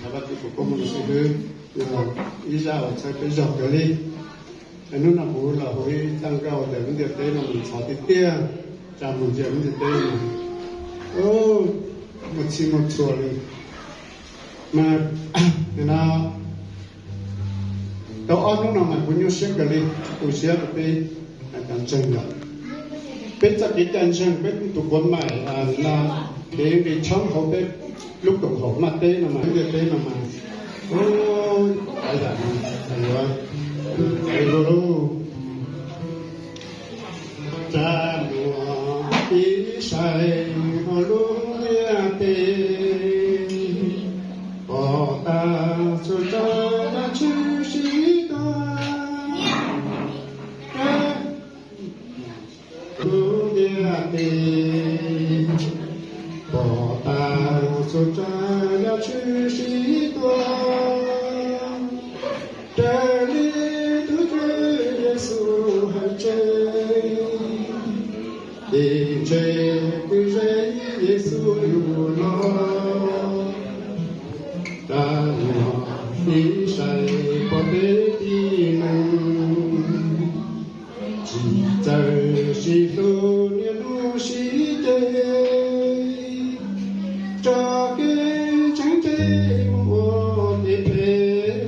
Thov Vajtswv tus koob hmoov xib hwb, yog ib zaj uas txhawb peb zog kawg li. Hnub no kuv los hu ib zaj nkauj tias lub ntiaj teb no mus ntxhov tiag tiag, tsa mus ntsia lub ntiaj teb no, mus txhij mus txhua li. Mas no, tau ob hnub no mas kuv nyuaj siab kawg li, tu siab rau peb cov ntseeg yom. Peb txoj kev cai ntseeg, peb tus quav maim no, kev nqis tshoob hauv peb lub koom haum maj teb no mas, lub ntiaj teb no mas, ua, yuav, yuav, tsa muag ib sai hauv lub ntiaj teb, pom tag txhua tsav yam tshwm sim tuaj. Lub ntiaj teb, pom tag txhua tsav yam tshwm sim tuaj, raws li tus Tswv Yexus hais tseg, ces ntshe twb ze Yexus yug los, tsa muag ib sai pom tej tib neeg, tsis txawj sib hlub niaj hnub sib ceg, tso kev ntseeg ces mus ua kev phem,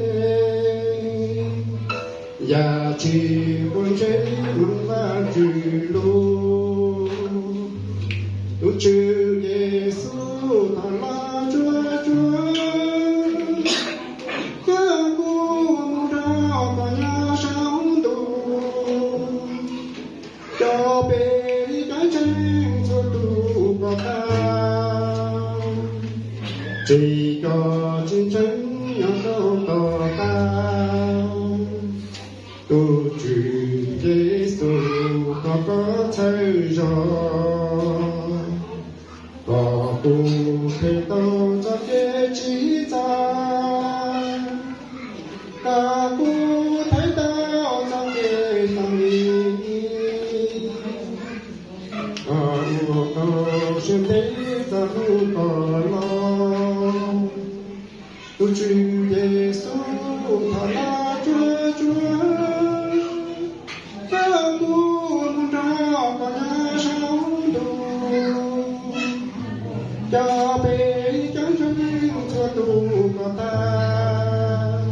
yam tsis quav ntsej mloog Vajtswv lus. Tus Tswv Yexus thov los tsuag tsuag, coj kuv mus nrog koj nyob saum ntuj, coj peb cov ntseeg txhua tus kom tag, tsis coj tsis ntseeg nyob rau tom qab. Tus Tswv Yexus thov koj txhawb zog, kom kuv them tau txoj kev txhaum, kom kuv thaiv tau txoj kev txom nyem, kom ua tau siab ntev txog hnub koj los. Tus Tswv Yexus thov los tsuag tsuag, coj kuv mus nrog koj nyob saum ntuj, coj peb cov ntseeg txhua tus kom tag,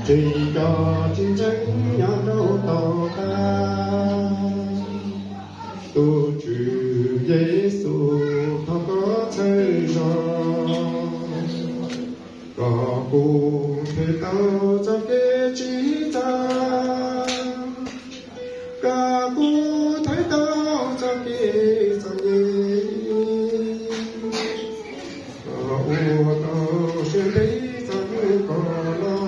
tsis coj tsis ntseeg nyob rau tom qab. Tus Tswv Yexus thov koj txhawb zog, kom kuv them tau txoj kev txhaum, kom kuv thaiv tau txoj kev txom nyem, kom ua tau siab ntev txog hnub koj los.